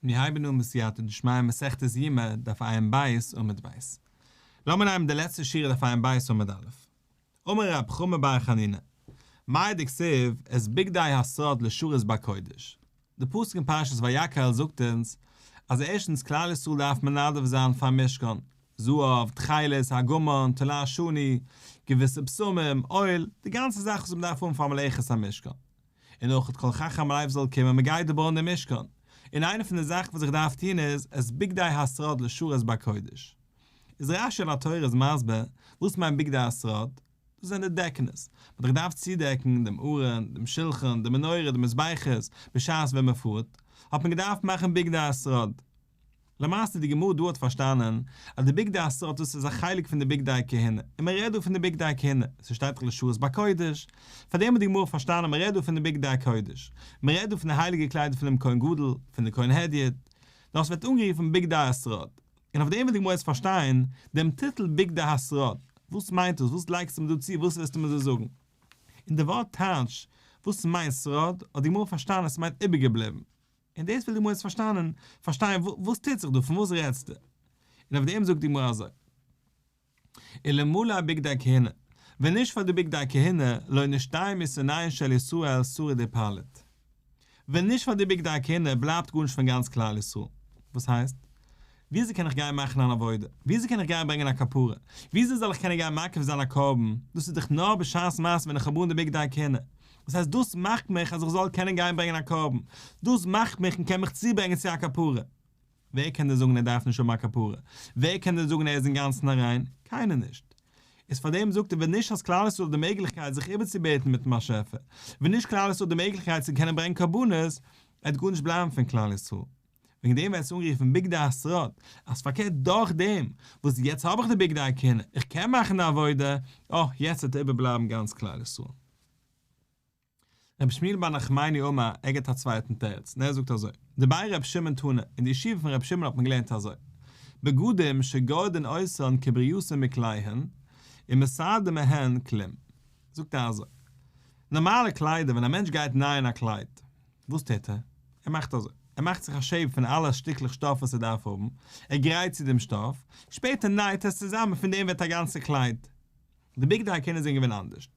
מיר הייבן אן בסייעתא דשמיא מסכת יומא דף עיין ב' עמוד ב'. לאמיר נעמען די לעצטע שורה דף עיין ב' עמוד א'. אמר רב חמא בר חנינא, מאי דכתיב את בגדי השרד לשרת בקודש. די פסוק אין פרשת ויקהל זאגט אונז אז ערשטנס כלל ישראל דארף מנדב זיין פארן משכן, זהב, תכלת, ארגמן, תולעת שני, געוויסע בשמים, אויל, די גאנצע זאך וואס מען דארף האבן פאר מלאכת המשכן. און אויך כל חכם לב זאל קומען מען גייט דא בויען דעם משכן, און איינע פון די זאכן וואס איך דארף טון איז את בגדי השרד לשרת בקודש. איז רש"י על התורה איז מסביר וואס מיינט בגדי השרד, דאס זענען די דעקענעס, מען האט דאך געדארפט צודעקן דעם ארון, דעם שלחן, די מנורה, די מזבחות, בשעת ווען מען פארט, האט מען געדארפט מאכן בגדי השרד. למעשה די גמרא דא האט פארשטאנען אז די בגדי השרד דאס איז א חלק פון די בגדי כהונה, און מען רעדט דא פון די בגדי כהונה, ס'שטייט דאך לשרת בקודש, פארדעם האט די גמרא פארשטאנען מען רעדט דא פון די בגדי הקודש, מען רעדט דא פון די הייליגע קליידער פונעם כהן גדול, פון די כהן הדיוט, נאר ס'ווערט אנגערופן בגדי השרד, און אויף דעם וויל די גמרא יעצט פארשטיין דעם טיטל בגדי השרד, וואס מיינט דאס, וואס לייגסטו מיר דא צו, וואס ווילסטו מיר דא זאגן? און די ווארט טייטש וואס מיינט שרד, האט די גמרא פארשטאנען עס מיינט איבערגעבליבן. און דאס וויל די גמרא יעצט פארשטאנען, פארשטיין וואס טוט זיך דא, פון וואס רעדסטו? און אויף דעם זאגט די גמרא אזוי, אלמלא בגדי כהונה, ווען נישט פאר די בגדי כהונה, לא נשתייר משונאיהן של ישראל שריד ופליט. ווען נישט פאר די בגדי כהונה בלייבט גארנישט פון גאנץ כלל ישראל. וואס הייסט? וויאזוי קען איך גיין מאכן אן עבודה? וויאזוי קען איך גיין ברענגען א כפרה? וויאזוי זאל איך קענען גיין מקריב זיין א קרבן? דאס איז דאך נאר בשעת מעשה ווען איך האב אן די בגדי כהונה. דאס הייסט דאס מאכט מיך אז איך זאל קענען גיין ברענגען א קרבן, דאס מאכט מיך און קען מיך צוברענגען צו א כפרה. ווער קען דען זאגן ער דארף נישט האבן א כפרה? ווער קען דען זאגן ער איז אינגאנצן ריין? קיינער נישט. איז פאר דעם זאגט ער ווען נישט אז כלל ישראל האט די מעגליכקייט זיך איבערצובעטן מיטן באשעפער, ווען נישט כלל ישראל האט די מעגליכקייט צו קענען ברענגען קרבנות, עט גארנישט בלייבן פון כלל ישראל. וועגן דעם ווערט עס אנגערופן בגדי השרד, אז פארקערט דורך דעם וואס יעצט האב איך די בגדי הכהונה, איך קען מאכן די עבודה, אה, יעצט וועט איבערבלייבן גאנץ כלל ישראל. רבי שמואל בר נחמני אמר, ער גיבט א צווייטן תירוץ, און ער זאגט אזוי, דבי רבי שמעון תנא, אין די ישיבה פון רבי שמעון האט מען געלערנט אזוי, בגדים שגורדין אותן כברייתן מכליהן, ומסרדין מהן כלום. זאגט ער אזוי, נארמאלע קליידער ווען א מענטש גייט נייען א קלייד, וואס טוט ער? ער מאכט אזוי, ער מאכט זיך א shape פון אלע שטיקלעך שטאף וואס ער דארף האבן, ער גרייט צו דעם שטאף, שפעטער נייעט ער עס צוזאמען, פון דעם ווערט א גאנצע קלייד. די בגדי הכהונה זענען געווען אנדערש.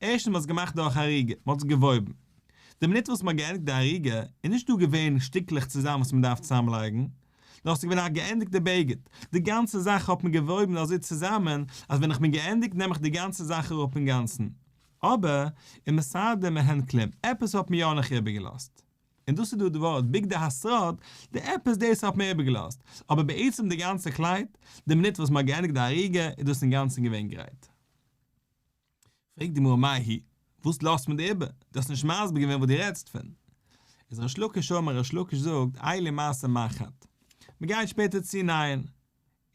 ערשטנס מ'האט עס געמאכט דורך אריגה, מ'האט עס געוואויבן. די מינוט וואס מ'האט געענדיגט די אריגה, איז נישט דא געווען שטיקלעך צוזאם וואס מ'דארף צוזאמלייגן, נאר עס איז געווען א געענדיגטע בגד. די גאנצע זאך האט מען געוואויבן אזוי צוזאמען, אז ווען איך בין געענדיגט נעם איך די גאנצע זאך אראפ אינגאנצן. אבער, ומסרדין מהן כלום, עפעס האט מען יא נאך איבערגעלאזט. און דאס איז דא די ווארט בגדי השרד, די עפעס דאס האט מען איבערגעלאזט, אבער בעצם די גאנצע קלייד, די מינוט וואס מען האט געענדיגט די אריגה איז דאס אינגאנצן געווען גרייט. פרעגט די גמרא מאי היא, וואס לאזט מען דא איבער? דו האסט נישט מסביר געווען וואס דו רעדסט פון. איז ריש לקיש אמר, ריש לקיש זאגט, אלו מעשה מחט. מען גייט שפעטער צונייען.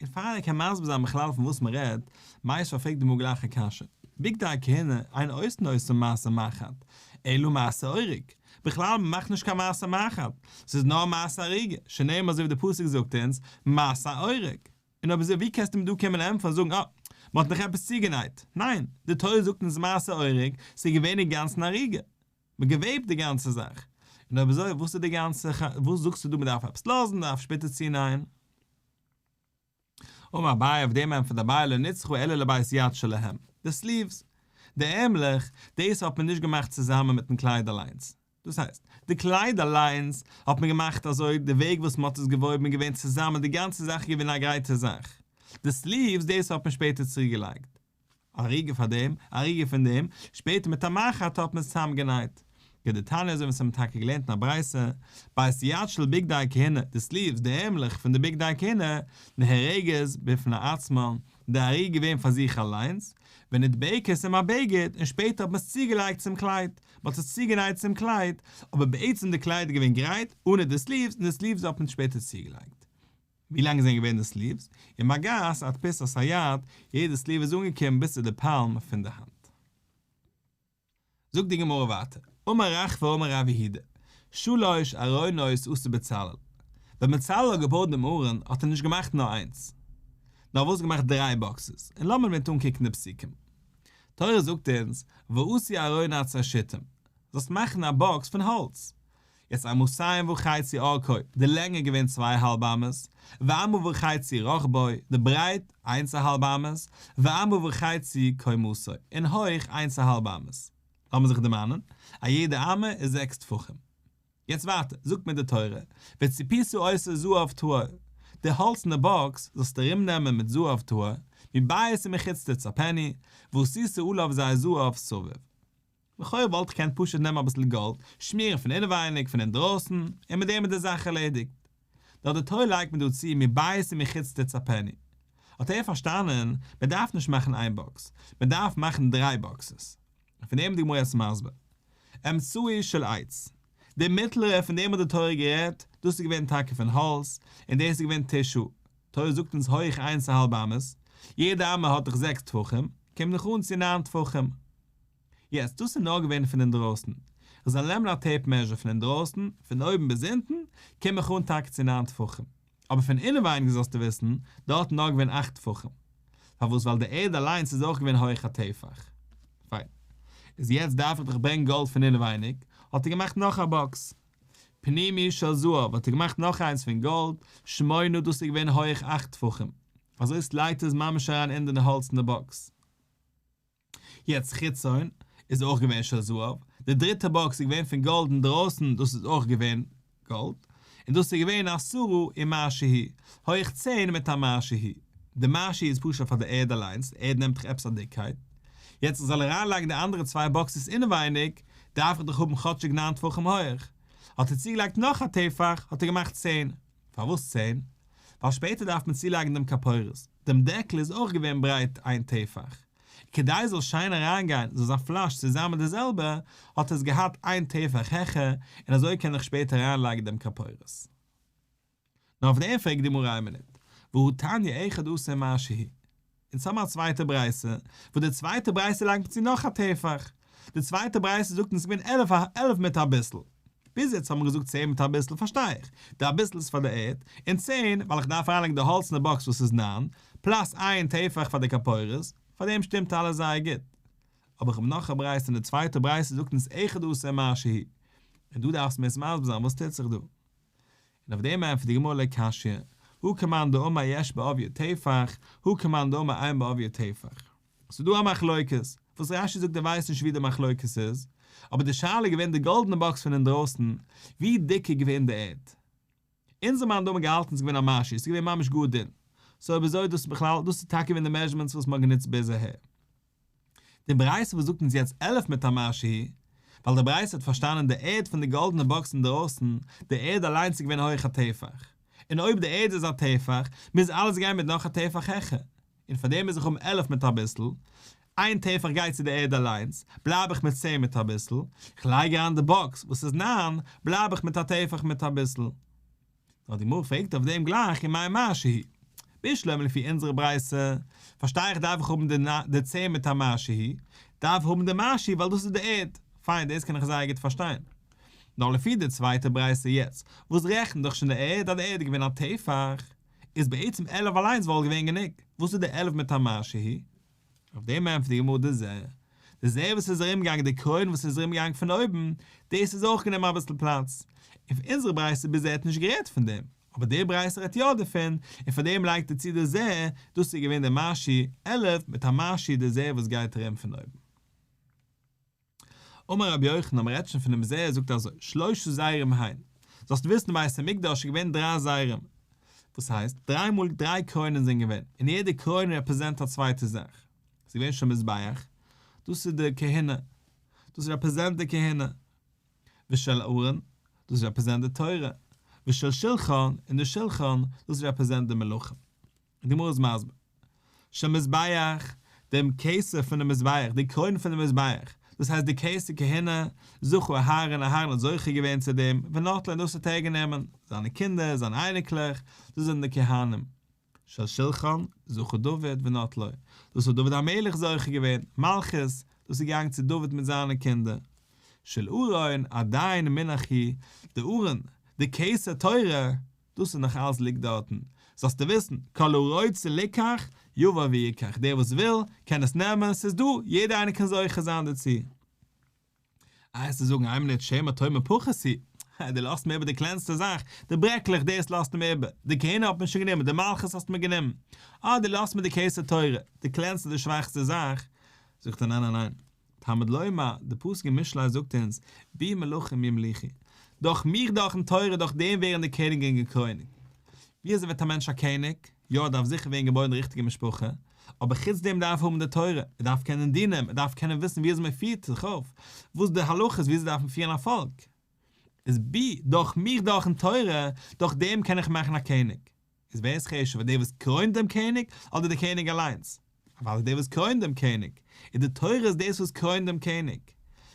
און פאר ער קען מסביר זיין בכלל פון וואס מען רעדט, מיתיבי פרעגט די גמרא גלייך א קשיא, בגדי הכהונה אין עושין אותן מעשה מחט, אלא מעשה אורג, בכלל מען מאכט נישט קיין מעשה מחט, ס'איז נאר מעשה אריגה, שנאמר אזוי ווי די פסוק זאגט אונז, מעשה אורג. און אויב אזוי ווי קענסטו מיר דא קומען ענטפערן זאגן אה, מען האט נאך עפעס צוגענייט, ניין, די תורה זאגט אונז מעשה אורג, ס'איז געווען אינגאנצן אריגה, מען געוועבט די גאנצע זאך, און אויב אזוי וואס איז די גאנצע, וואס זאגסטו דא מען דארף עפעס לאזן, מען דארף שפעטער צונייען? אמר אביי אויף דעם ענטפערט אביי לא נצרכה אלא לבית יד שלהם, די sleeves, די ערמלעך, דאס האט מען נישט געמאכט צוזאמען מיטן קלייד אליינס, דאס הייסט, די קלייד אליינס האט מען געמאכט אזוי, די וועג וואס מען האט עס געוואויבן איז געווען צוזאמען, די גאנצע זאך איז געווען א גרייטע זאך, די sleeves דאס האט מען שפעטער צוגעלייגט. אריגה פאר דעם, אריגה פון דעם, שפעטער מיט א מחט האט מען עס צוזאמגענייט. כדתניא אזוי ווי אונז האבן טאקע געלערנט אין א ברייתא, בית יד של בגדי כהונה, די sleeves, די ערמלעך פון די בגדי כהונה, נארגות בפני עצמן, די אריגה געווען פאר זיך אליינס, ונדבקות עם הבגד, און שפעטער האט מען עס צוגעלייגט צום קלייד, מען האט עס צוגענייט צום קלייד, אבער בעצם די קלייד איז געווען גרייט, אנע די sleeves, און די sleeves האט מען שפעטער צוגעלייגט. ווי לאנג זענען געווען די sleeves? ומגעת עד פיסת היד, יעדע sleeve איז אנגעקומען ביז צו די palm פון די האנט. זאגט די גמרא ווייטער, אמר רחבה אמר רב יהודה, שלש ארונות עשה בצלאל, ווען בצלאל האט געבויט דעם ארון האט ער נישט געמאכט נאר איינס, נאר וואס געמאכט דריי boxes, און לאמיר מיט אנקוקן די פסוקים. תורה זאגט אונז, ועשו ארון עצי שיטים, זאלסט מאכן א box פון האלץ. יעצט אמתים וחצי ארכו, די לענג איז געווען צוויי האלב אמות, ואמה וחצי רחבו, די ברייט, איינס א האלב אמות, ואמה וחצי קומתו, און הויך איינס א האלב אמות. לאמיר זיך דערמאנען, א יעדע אמה איז זעקס טפחים. יעצט ווייטער, זאגט מיר די תורה, וצפית אותו זהב טהור, די האלצענע באקס זאלסטו ארום נעמען מיט זהב טהור, מבית ומחוץ תצפנו, ועשית עליו זר זהב סביב. לכאורה וואלט איך געקענט פשוט נעמען אביסל גאלד, שמירן פון אינעווייניג פון אינדרויסן, און מיט דעם איז די זאך ערלעדיגט. נאר די תורה לייגט מיר דא צו מבית ומחוץ תצפנו. האט ער פארשטאנען, מען דארף נישט מאכן איין באקס, מען דארף מאכן דריי באקסעס. און פון דעם איז די גמרא יעצט מסביר. אמצעי של עץ. די מיטלערע פון דעם האט די תורה גערעדט, דאס איז געווען טאקע פון האלץ, און דאס איז געווען תשעה. תורה זאגט אונז הויך איינס א האלב אמות, יעדע אמה האט דאך זעקס טפחים, קומט דאך אן צו ניין טפחים. יעצט, דאס איז נאר געווען פון אינדרויסן. איך זאל נעמען א טעיפ מעזשער פון אינדרויסן, פון אויבן ביז אונטן, קום איך אן טאקע צו ניין טפחים. אבער פון אינעווייניג זאלסטו וויסן, דארט איז נאר געווען אכט טפחים. פארוואס? ווייל די ערד אליינס איז אויך געווען הויך א טפח. פיין. איז יעצט דארף איך דאך ברענגן גאלד פון אינעווייניג, האט ער געמאכט נאך א באקס. פנימי של זהב האט ער געמאכט נאך איינס פון גאלד, שמונה דאס איז געווען הויך אכט טפחים. אזוי סליידט עס ממש אריין אין די האלצענע באקס. יעצט חיצון איז אויך געווען של זהב, די דריטע באקס איז געווען פון גאלד אינדרויסן דאס איז אויך געווען גאלד, און דאס איז געווען עשרה ומשהו, הויך צען מיט א משהו, די משהו איז פשוט פאר די ערד אליינס, די ערד נעמט דאך עפעס א דיקקייט, יעצט איך זאל אריינלייגן די אנדערע צוויי באקסעס אינעווייניג דארף איך דאך האבן כאטשיג ניין טפחים הויך, האט ער צוגעלייגט נאך א טפח האט ער געמאכט צען, פארוואס צען? ווייל שפעטער דארף מען צולייגן דעם כפורת, דעם דעקל איז אויך געווען ברייט איין טפח, כדי עס זאל שיין אריינגיין, זאל זיין פלאש צוזאמען די זעלבע, האט עס געהאט איין טפח העכער, און אזוי קען איך שפעטער אריינלייגן דעם כפורת. נאר אויף דעם פרעגט די גמרא איין מינוט, והא תניא אחד עשר ומשהו. אונז האבן א צווייטע ברייתא, וואס די צווייטע ברייתא לייגט צו נאך א טפח. די צווייטע ברייתא זאגט אונז ס'איז געווען עלף עלף מיט אביסל. ביז יעצט האבן מיר געזאגט צען מיט אביסל פארשטיי איך, די אביסל איז פאר די ערד, און צען ווייל איך דארף אריינלייגן די האלצענע באקס וואס איז ניין, פלאס איין טפח פאר די כפורת, פאר דעם שטימט אלעס זייער גוט. אבער איך האב נאך א ברייתא און די צווייטע ברייתא זאגט אונז אחד עשר ומשהו. און דא דארפסטו מיר עס מסביר זיין וואס טוט זיך דא. און אויף דעם ענטפערט די גמרא לא קשיא, הא כמאן דאמר יש בעוביו טפח, הא כמאן דאמר אין בעוביו טפח. ס'איז דא א מחלוקת, וואס רש"י זאגט ער ווייסט נישט ווי די מחלוקת איז, אבער די שאלה איז געווען די גאלדענע באקס פון אינדרויסן, ווי דיק איז געווען די ערד? אונזער מאן דאמר געהאלטן ס'איז געווען א משהו, ס'איז געווען ממש גאר דין. סאו אויב אזוי דאס איז בכלל, דאס איז טאקע געווען די מעזשערמענטס וואס מ'האט גענוצט ביז אהער. די ברייתא וואס זאגט אונז יעצט 11 מיט א משהו, ווייל די ברייתא האט פארשטאנען די ערד פון די גאלדענע באקס אינדרויסן, די ערד אליינס איז געווען הויך א טפח, און אויב די ערד איז א טפח, מוז אלעס גיין מיט נאך א טפח העכער, און פאר דעם מוז איך האבן 11 מיט אביסל, איין טפח גייט צו די ערד אליינס, בלייב איך מיט צען מיט אביסל, איך לייג אריין די באקס וואס איז ניין, בלייב איך מיט א טפח מיט אביסל. נאר די גמרא פרעגט אויף דעם גלייך ומאי משהו. בשלמא לפי אונזערע ברייתא, פארשטיי איך דארף איך האבן די צען מיט א משהו, דארף איך האבן די משהו ווייל דאס איז די ערד, פיין דאס קען איך זייער גוט פארשטיין. נאר לפי די צווייטע ברייתא יעצט, וואס רעכנט דאך שוין די ערד אז די ערד איז געווען א טפח, איז בעצם 11 אליינס וואלט געווען גענוג, וואס איז די 11 מיט א משהו? אויף דעם ענטפערט די גמרא די זר, די זר וואס איז ארום געגאנגען די קרוין וואס איז ארום געגאנגען פון אויבן, דאס איז אויך גענומען אביסל פלאץ, און פון אונזערע ברייתא ביז ער האט נישט גערעדט פון דעם, אבער די ברייתא רעדט יא דערפון, און פאר דעם לייגט ער צו די זר, דאס איז געווען די משהו, 11 מיט א משהו די זר וואס גייט ארום פון אויבן. אמר רבי יוחנן, מען רעדט שוין פונעם זר, זאגט ער אזוי, שלשה זרים הן, זאלסט וויסן בית המקדש איז געווען דריי זרים, וואס הייסט, דריי מאל דריי קרוינען זענען געווען, און יעדע קרוין רעפרעזענט א צווייטע זאך, ס'איז געווען של מזבח, דאס איז די כהונה, דאס רעפרעזענט די כהונה, ושל ארון, דאס רעפרעזענט די תורה, ושל שולחן, און די שולחן, דאס רעפרעזענט די מלכים. די גמרא איז מסביר. של מזבח, דעם כתר פונעם מזבח, די קרוין פונעם מזבח, דאס הייסט די כתר כהונה, זכה אהרן, אהרן האט זוכה געווען צו דעם, ונטלו און דאס האט ער גענומען, זיינע קינדער, זיינע אייניקלעך, דאס זענען די כהנים. של שלחן, זכה דוד ונטלו, דאס האט דוד המלך זוכה געווען, מלכות, דאס איז געגאנגען צו דוד מיט זיינע קינדער. של ארון, עדיין מונח הוא, די ארון, די כתר תורה, דאס איז נאך אלס ליגט דארטן, זאלסטו וויסן, כל הרוצה ליקח, יבוא ויקח, דער וואס וויל, קען עס נעמען, ס'איז דא, יעדער איינער קען זוכה זיין דערצו. איי וועסטו זאגן איין מינוט שמא תאמר פחות הוא. דו לאזט מיר איבער די קלענסטע זאך, די ברעקלעך דאס לאזטו מיר איבער, די כהונה האט מען שוין גענומען, די מלכות האסטו מיר גענומען, אה דו לאזט מיר די כתר תורה, די קלענסטע די שוואכסטע זאך, זאגט ער ניין ניין ניין, תלמוד לומר, די פסוק אין משלי זאגט אונז, בי מלכים ימלוכו, דורך מיך דורכן תורה דורך דעם ווערן די קעניגן געקרוינט. ווי אזוי ווערט א מענטש א קעניג? יא ער דארף זיכער ווערן געבוירן אין די ריכטיגע משפחה, אבער חוץ דעם דארף ער האבן די תורה, ער דארף קענען דינים, ער דארף קענען וויסן ווי אזוי מען פירט זיך אויף, וואס די הלכות ווי אזוי דארף מען פירן א פאלק. איז בי, דורך מיך דורכן תורה, דורך דעם קען איך מאכן א קעניג. איז ווער איז חשוב'ער דער וואס קרוינט דעם קעניג אדער דער קעניג אליינס? אוודאי דער וואס קרוינט דעם קעניג, און די תורה איז דאס וואס קרוינט דעם קעניג.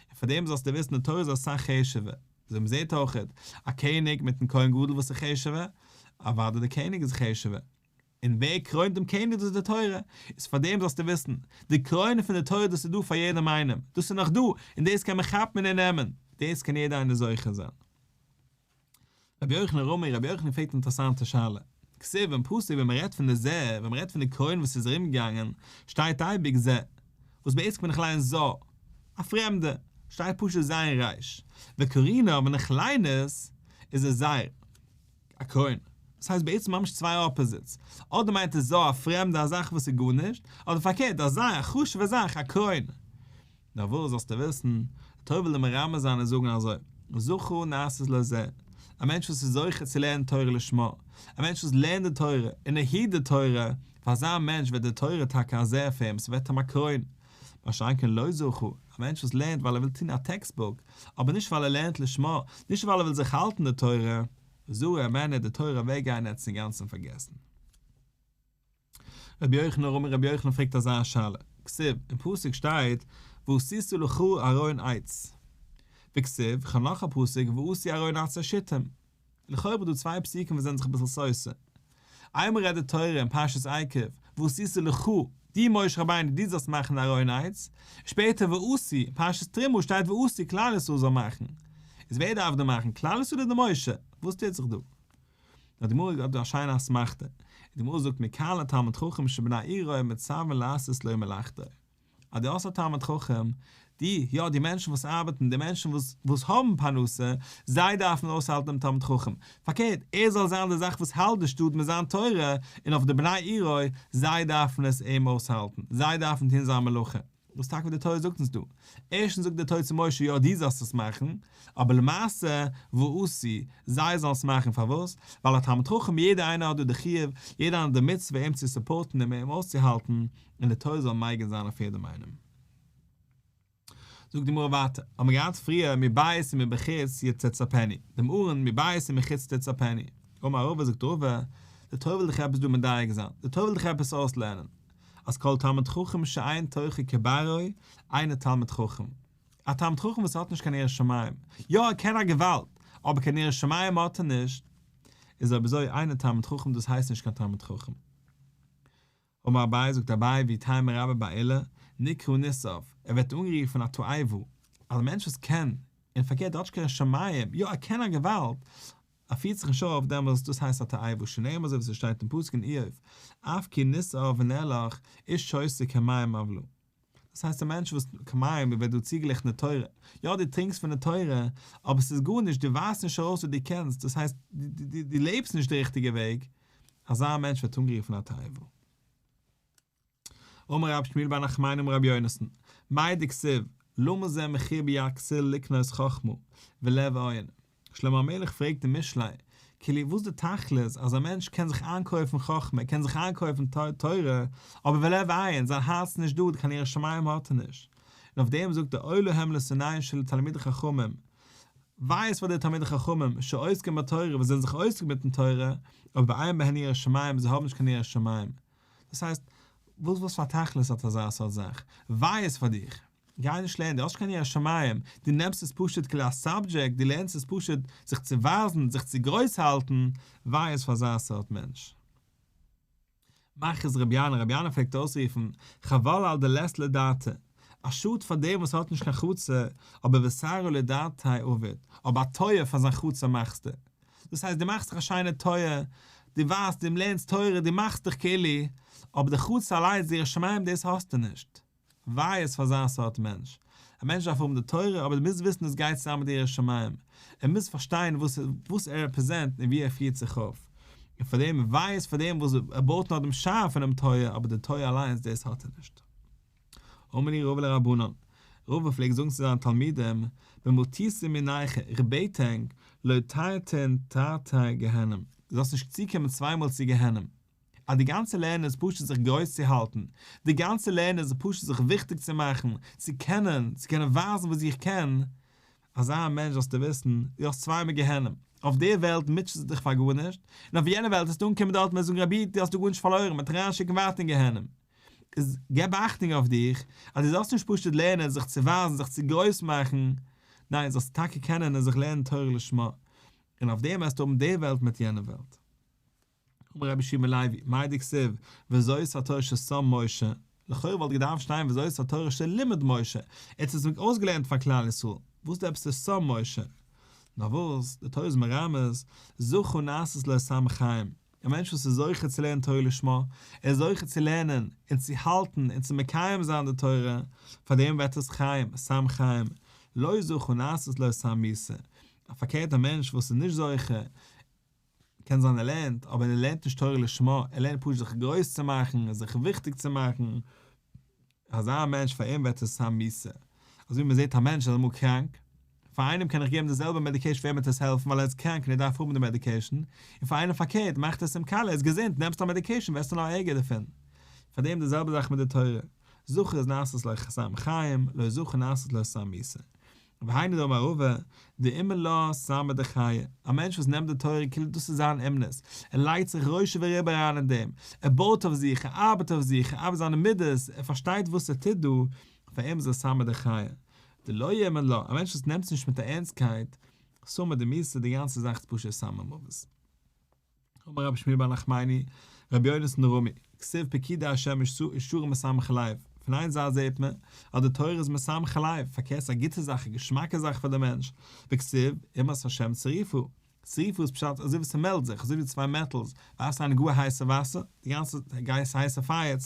און פאר דעם זאלסטו וויסן די תורה איז אסאך חשוב'ער. אזוי מען זעט אויכעט, א קעניג מיטן כהן גדול וואס איז חשוב'ער? אוודאי דער קעניג איז חשוב'ער. און ווער קרוינט דעם קעניג דאס איז די תורה, איז פאר דעם זאלסטו וויסן, די קרוין פון די תורה דאס איז דא פאר יעדעם איינעם, דאס איז נאך דא, און דאס קען מען כאפן און נעמען, דאס קען יעדער איינער זוכה זיין. רבי יוחנן רמי, רבי יוחנן פרעגט אן אינטערעסאנטע שאלה. כתיב אין פסוק ווען מען רעדט פון די זה, ווען מען רעדט פון די קרוין וואס איז ארום געגאנגען, שטייט אייביג זה, וואס בעצם קען איך ליינען זר, א פרעמדע, שטייט פשוט זיין ריש, וקרינא ווען איך ליין עס, איז עס זר, א קרוין. דאס הייסט בעצם ממש צוויי opposites, אדער מיינט עס זר א פרעמדע א זאך וואס איז גארנישט, אדער פארקערט א זר א חשוב'ע זאך א קרוין. נאר וואס זאלסטו וויסן, די תורה וויל דיר מרמז זיין און זאגן אזוי, זכה נעשית לזה, א מענטש וואס איז זוכה צו לערנען תורה לשמה, א מענטש וואס לערנט די תורה און ער היט די תורה, פאר אזא מענטש ווערט די תורה טאקע א זר פאר אים, ס'ווערט אים א קרוין. מה שאין כן לא זכה, א מענטש וואס לערנט ווייל ער וויל טון א textbook, אבער נישט ווייל ער לערנט לשמה, נישט ווייל ער וויל זיך האלטן די תורה, זרה הימנה די תורה אוועקגיין און ער האט עס אינגאנצן פארגעסן. רבי יוחנן רמי רבי יוחנן פרעגט אזא שאלה, כתיב, אין פסוק שטייט ועשית לך ארון עץ, וכתיב, כ'האב נאך א פסוק ועשו ארון עצי שיטים, לכאו' האב איך דא צוויי פסוקים וואס זענען זיך אביסל סותר, איינמאל רעדט די תורה אין פרשת עקב ועשית לך, דו משה רבינו דו זאלסט מאכן די ארון עץ, שפעטער ועשו, אין פרשת תרומה שטייט ועשו כלל ישראל זאל מאכן, איז ווער דארף דא מאכן כלל ישראל אדער משה? וואס טוט זיך דא? נאר די גמרא האט דא א שיינע אסמכתא, די גמרא זאגט מכאן לתלמיד חכם שבני עירו מצווין לעשות לו מלאכתו, אז דו האסט א תלמיד חכם, די, יא די מענטשן וואס ארבעטן, די מענטשן וואס וואס האבן פרנסה, זיי דארפן אויסהאלטן דעם תלמיד חכם, פארקערט, ער זאל זיין די זאך וואס האלט די שטאט מיט זיין תורה, און אויף די בני עירו, זיי דארפן עס אים אויסהאלטן, זיי דארפן טון זיין מלאכה. דאס טאקע וואס די תורה זאגט אונז דא. ערשטנס זאגט די תורה צו משה יא דו זאלסט עס מאכן, אבער למעשה ועשו, זיי זאלן עס מאכן, פארוואס? ווייל א תלמיד חכם יעדער איינער האט דא די חיוב, יעדער איינער האט די מצוה אים צו support ן און אים אויסצוהאלטן, און די תורה זאל מגין זיין אויף יעדעם איינעם. זאגט די גמרא ווייטער, האבן מיר געהאט פריער מבית ומבחוץ יצפנו, דעם ארון מבית ומחוץ תצפנו, אמר רבא זאגט רבא, די תורה וויל דיך עפעס דא מדייק זיין, די תורה וויל דיך עפעס אויסלערנען, אז כל תלמיד חכם שאין תוכו כברו אינו תלמיד חכם. א תלמיד חכם וואס האט נישט קיין יראת שמים, יא ער קען א געוואלד, אבער קיין יראת שמים האט ער נישט, איז אויב אזוי אינו תלמיד חכם דאס הייסט נישט קיין תלמיד חכם. אמר אביי זאגט אביי ואיתימא רבה בר עולא, נקרא נתעב, ער ווערט אנגערופן א תועבה, אז א מענטש וואס קען, און פארקערט ער האט נישט קיין יראת שמים, יא ער קען א געוואלד, ער פירט זיך נישט אויף דעמאלס דאס הייסט א תועבה שנאמר אזוי ווי ס'שטייט אין פסוק אין איוב אף כי נתעב ונאלח איש שותה כמים אבלע דאס הייסט א מענטש וואס כמים ווערט דא צוגעגליכן די תורה יא דו טרינקסט פון די תורה אבער ס'איז גארנישט דו ווייזט נישט ארויס וואס דו קענסט דאס הייסט דו לעבסט נישט די ריכטיגע וועג אזא מענטש ווערט אנגערופן א תועבה. אמר רב שמואל בר נחמני אמר רבי יונתן, מאי דכתיב, למה זה מחיר ביד כסיל לקנות חכמה, ולב אין. שלמה המלך פרעגט אין משלי, כאילו וואס די תכלית אז א מענטש קען זיך איינקויפן חכמה, ער קען זיך איינקויפן תורה, אבער ולב אין, זיין הארץ איז נישט דא, קיין יראת שמים האט ער נישט. און אויף דעם זאגט ער אוי להם לשונאיהם של תלמידי חכמים, וויי איז פאר די תלמידי חכמים שעוסקים בתורה וואס זענען זיך עוסק מיטן תורה, אבער ואין בהן יראת שמים, זיי האבן נישט קיין יראת שמים. דאס הייסט, וואס וואס פאר תכלית האט אזא סארט זאך? וויי איז פאר דיך. גיי נישט לערנען, דו האסט נישט קיין יראת שמים, דו נעמסט עס פשוט כאילו א subject, דו לערנסט עס פשוט זיך צו ווייזן, זיך צו גרויס האלטן, וויי איז פאר אזא סארט מענטש. מכריז רבי ינאי, רבי ינאי פלעגט אויסרופן, חבל על דלית ליה דעתא, א שאד פאר דעם וואס האט נישט קיין חצר, אבער ותרעא לדעתיה עביד, אבער א טויער פאר זיין חצר מאכסטו. דאס הייסט דו מאכסט זיך א שיינע טויער, דו ווייזט, דו לערנסט תורה, דו מאכסט דיך כאילו, אבער די חצר אליינס, די יראת שמים, דאס האסטו נישט. וויי איז פאר אזא סארט מענטש. א מענטש דארף האבן די תורה, אבער ער מוז וויסן עס גייט צוזאמען מיט יראת שמים. ער מוז פארשטיין וואס וואס ער רעפרעזענט און ווי ער פירט זיך אויף. און פאר דעם וויי איז פאר דעם וואס ער בויט נאר דעם שער פונעם טויער אבער די טויער אליינס דאס האט ער נישט. אמר להו רבא לרבנן, רבא פלעגט זאגן צו זיינע תלמידים, במטותא מינייכו, איך בעט ענק, לא תיתון תרתי גיהנום, דו זאלסט נישט צוקומען צוויי מאל צו גיהנום. אז די גאנצע לערנען איז פשוט זיך גרויס צו האלטן, די גאנצע לערנען איז פשוט זיך וויכטיג צו מאכן, צו קענען, צו קענען ווייזן וואס איך קען, אזא מענטש זאלסטו וויסן, דו האסט צוויי מאל גיהנום, אויף די וועלט מוטשעסטו דיך פאר גארנישט, און אויף יענע וועלט וועסטו אנקומען דארט און זאגן רבי דו האסט דא גארנישט פארלוירן, מ'וועט דיך אריינשיקן ווייטער אין גיהנום. איז געב אכטונג אויף דיך, אז דו זאלסט נישט פשוט לערנען זיך צו ווייזן, זיך צו גרויס מאכן, ניין, זאלסט טאקע קענען און זיך לערנען תורה לשמה, און אויף דעם וועסטו האבן די וועלט מיט יענע וועלט. אמר רבי יהושע בן לוי, מאי דכתיב, וזאת התורה ששם משה, לכאורה וואלט געדארפט שטיין וזאת התורה שלימד משה, ער האט עס אויסגעלערנט פאר כלל ישראל, וואס איז עפעס ששם משה? נאר וואס, די תורה איז מרמז, זכה נעשית לו סם חיים, א מענטש וואס איז זוכה צו לערנען תורה לשמה, ער איז זוכה צו לערנען און צו האלטן און צו מקיים זיין די תורה, פאר דעם ווערט עס חיים, סם חיים, לא זכה נעשית לו סם מיתה, א פארקערט א מענטש וואס איז נישט זוכה, קען זיין ער לערנט, אבער ער לערנט נישט תורה לשמה, ער לערנט פשוט זיך גרויס צו מאכן, זיך וויכטיג צו מאכן, אזא מענטש פאר אים ווערט עס סם מיתה. אזוי ווי מען זעט א מענטש איז אמאל קראנק, פאר איינעם קען איך געבן די זעלבע medication פאר אים וועט עס העלפן ווייל ער איז קראנק און ער דארף האבן די medication, און פאר איינעם פארקערט מאכט עס אים קאליע, ער איז געזונט, נעמסט א medication ווערסטו נאר ערגער דערפון. פאר דעם די זעלבע זאך מיט די תורה, זכה איז נעשית לו סם חיים, לא זכה נעשית לו סם מיתה. והיינו דאמר רבא, דאומן לה סמא דחיי, א מענטש וואס נעמט די תורה כאילו דאס איז זיין אומנות, ער לייגט זיך ראשו ורובו אריין אין דעם, ער בויט אויף זיך, ער ארבעט אויף זיך, ער ארבעט זיינע מידות, ער פארשטייט וואס ער טוט דא, פאר אים איז עס סמא דחיי. דלא אומן לה, א מענטש וואס נעמט עס נישט מיט א ערנסטקייט, סמא דמיתה, די גאנצע זאך איז פשוט סם המוות. אמר רבי שמואל בר נחמני, רבי יונתן רמי, כתיב פקודי השם ישרים משמחי לב, פון איין זייט זעט מען אז די תורה איז משמחי לב, פארקערט ס'איז א גוטע זאך א געשמאקע זאך פאר די מענטש, וכתיב אימת השם צרופה, צרופה איז פשט אזוי ווי ס'מעלט זיך, אזוי ווי צוויי metals, ווארפסט אריין גאר הייסע וואסער, די גאנצע הייסע פייער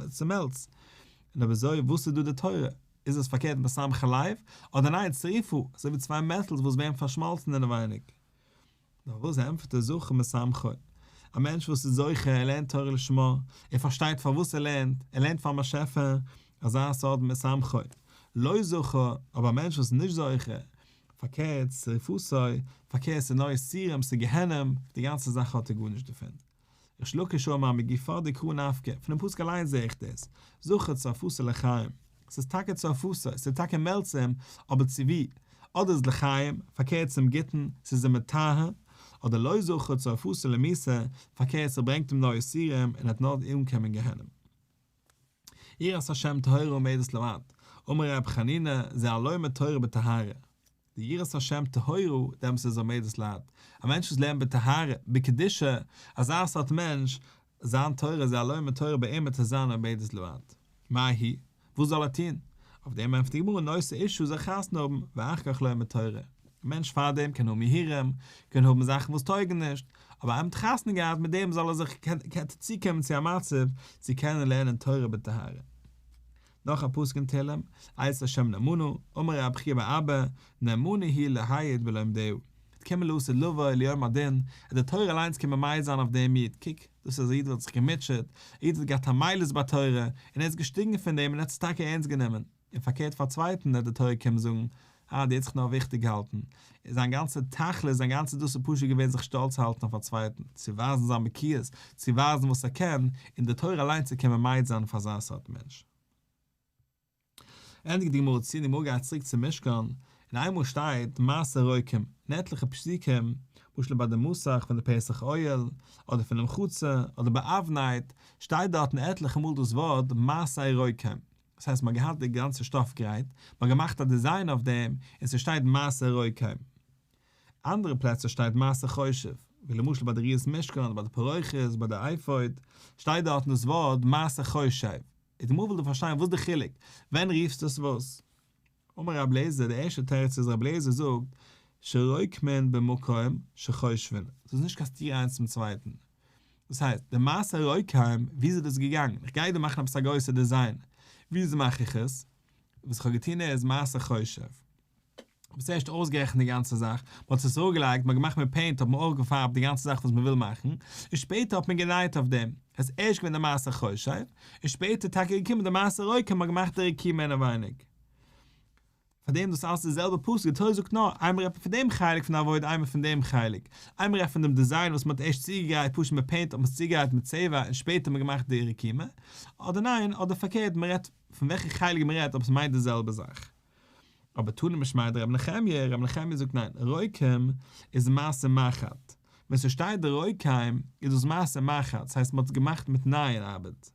צומעלצט, און אויב אזוי וואס איז דא די תורה? איז עס פארקערט משמחי לב, אדער ניין צרופה, אזוי ווי צוויי metals וואס ווערן פארשמאלצן אינעווייניג? נאר וואס ענטפערט ער זכה משמחו? א מענטש וואס איז זוכה, ער לערנט תורה לשמה, ער פארשטייט פארוואס ער לערנט, ער לערנט פארן באשעפער, אזא סארט משמחו. לא זכה, אבער א מענטש וואס איז נישט זוכה, פארקערט, שריפתו, פארקערט ס'איז נאר יסורים, ס'איז גיהנום, די גאנצע זאך האט ער גארנישט דערפון. ריש לקיש אמר מגופא דקרא נפקא, פונעם פסוק אליינס זעה איך דאס, זכה צרפתו לחיים, ס'איז טאקע צרפתו, ס'איז טאקע מעלצט אים, אבער צו ווי? אדער איז לחיים, פארקערט צום גוטן, ס'איז אים מטהר, אדער לא זכה צרפתו למיתה, פארקערט ס'ברענגט אים נאר יסורים און ער וועט נאר אנקומען אין גיהנום. יראת השם טהורה עומדת לעד, אמר ר' חנינא, זה הלומד תורה בטהרה. די יראת השם טהורה, דעמאלטס איז עומדת לעד. א מענטש וואס לערנט בטהרה, בקדושה, אזא סארט מענטש, זיין תורה זה הלומד תורה באמת איז זיין עומדת לעד. מאי היא? וואס זאל ער טון? אויף דעם ענטפערט די גמרא נושא אשה זאל חתונה האבן, ואחר כך לומד תורה. א מענטש פארדעם קען האבן הרהורים, קען האבן זאכן וואס טויגן נישט, אבער איינמאל האט חתונה געהאט מיט דעם זאל ער זיך צוקומען צו א מצב צו קענען לערנען תורה בטהרה. נאך א פסוק אין תהלים, עת ה' נאמנה, אמר רב חייא בר אבא, נאמנה היא להעיד בלומדיה. וועט קומען לעתיד לבוא ליום הדין, וועט די תורה אליינס קומען מעיד זיין אויף דעם איד, קוק, דאס איז א איד וואס האט זיך געמוטשעט, א איד האט געהאט א מעלות בתורה, און ער איז געשטיגן פון דעם און ער האט עס טאקע ערנסט גענומען. און פארקערט פאר צווייטן וועט די תורה קומען זאגן, אה, דער האט זיך נאר וויכטיג געהאלטן, זיין גאנצע תכלית, זיין גאנצע דאס איז פשוט געווען זיך שטאלץ האלטן אויף א צווייטן, צו ווייזן זיין בקיאות, צו ווייזן וואס ער קען, און די תורה אליינס צו קומען מעיד זיין אויף אזא סארט מענטש. ענדיגט די גמרא צו, און די גמרא גייט צוריק צום משכן, און איינמאל שטייט מעשה רוקם, אין עטליכע פסוקים, למשל ביי די מסך פון די פתח אוהל, אדער פונעם חצר, אדער ביי אבנט, שטייט דארטן עטליכע מאל דאס ווארט מעשה רוקם. דאס הייסט מ'האט געהאט די גאנצע שטאף גרייט, מ'האט געמאכט א design אויף דעם, און ס'שטייט מעשה רוקם. אנדערע פלעצער שטייט מעשה חושב, ווי למשל ביי די ראיית משכן, אדער ביי די פרוכת, ביי די אפוד, שטייט דארטן דאס ווארט מעשה חושב. איז די גמרא וויל דא פארשטיין וואס די חילוק, ווען רופסטו עס וואס? אמר רבי אליעזר, די ערשטע תירוץ איז רבי אליעזר זאגט, שרוקמין במקום שחושבין, ס'איז נישט קיין סתירה איינס צום צווייטן. דאס הייסט, די מעשה רוקם, ווי איז דאס געגאנגען? איך גיי דא מאכן עפעס א גרויסע design, וויאזוי מאך איך עס? וואס איך האב געטון איז מעשה חושב. כ'האב עס ערשט אויסגערעכנט די גאנצע זאך, מען האט עס אראפגעלייגט, מען האט געמאכט מיט paint האט מען אויך געפארבט די גאנצע זאך וואס מען וויל מאכן, און שפעטער האט מען גענייט אויף דעם, עס איז ערשט געווען די מעשה חושב, און שפעטער טאקע געקומען די מעשה רוקם, מען האט געמאכט די רקימה אינעווייניג. פאר דעם דאס אלעס די זעלבע פסוק, די תורה זאגט נאר, איינמאל רעדט מען פון דעם חלק פון די עבודה איינמאל פון דעם חלק, איינמאל רעדט פון דעם design וואס מען האט ערשט צוגעגרייט פשוט מיט paint האט מען עס צוגעגרייט מיט צבע און שפעטער האט מען געמאכט די רקימה, אדער ניין, אדער פארקערט מען רעדט פון וועלכע חלק מען רעדט אבער עס מיינט די זעלבע זאך. אבער תנא משמיה דרבי נחמיה, רבי נחמיה זאגט ניין, רוקם איז מעשה מחט, ווען ס'שטייט די רוקם איז דאס מעשה מחט, ס'הייסט מ'האט עס געמאכט מיט נייען ארבעט,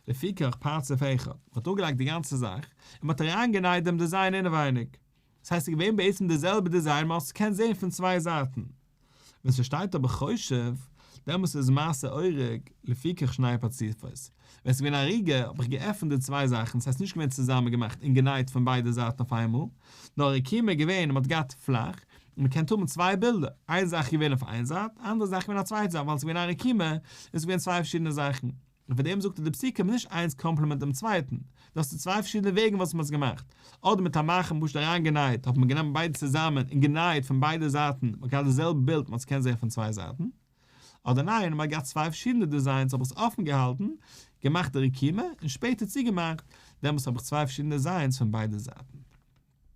לפיכך פרצוף אחד, מ'האט אפגעלייגט די גאנצע זאך, און מ'האט אריינגענייט דעם design אינעווייניג, ס'הייסט ס'איז געווען בעצם די זעלבע design מ'האט עס געקענט זען פון צוויי זייטן. ווען ס'שטייט אבער חושב, דעמאלס איז מעשה אורג לפיכך שני פרצופות. ווען ס'איז געווען אריגה האב איך געעפנט די צוויי זאכן, ס'הייסט נישט געווען צוזאמען געמאכט און גענייט פון ביידע זייטן אויף איינמאל, נאר רקימה איז געווען און מ'האט געהאט פלאך, און מ'קען האבן צוויי בילדער, איין זאך איז געווען אויף איין זייט, אנדערע זאך איז געווען א צווייטע זייט, ווייל ס'איז געווען א רקימה, און ס'איז געווען צוויי פארשידענע זאכן. און פאר דעם זאגט ער די פסוקים נישט איינס complement דעם צווייטן, דאס איז צוויי פארשידענע וועגן וואס מען האט עס געמאכט, אדער מיט א מחט פשוט אריינגענייט האט מען גענומען ביידע צוזאמען און גענייט פון ביידע זייטן, מען האט געהאט די זעלבע בילד מען האט עס געקענט זען פון צוויי זייטן, אדער ניין מען האט געהאט צוויי פארשידענע designs האב איך עס אפן געהאלטן, געמאכט די רקימה און שפעטער צוגעמאכט, דעמאלטס האב איך צוויי פארשידענע designs פון ביידע זייטן.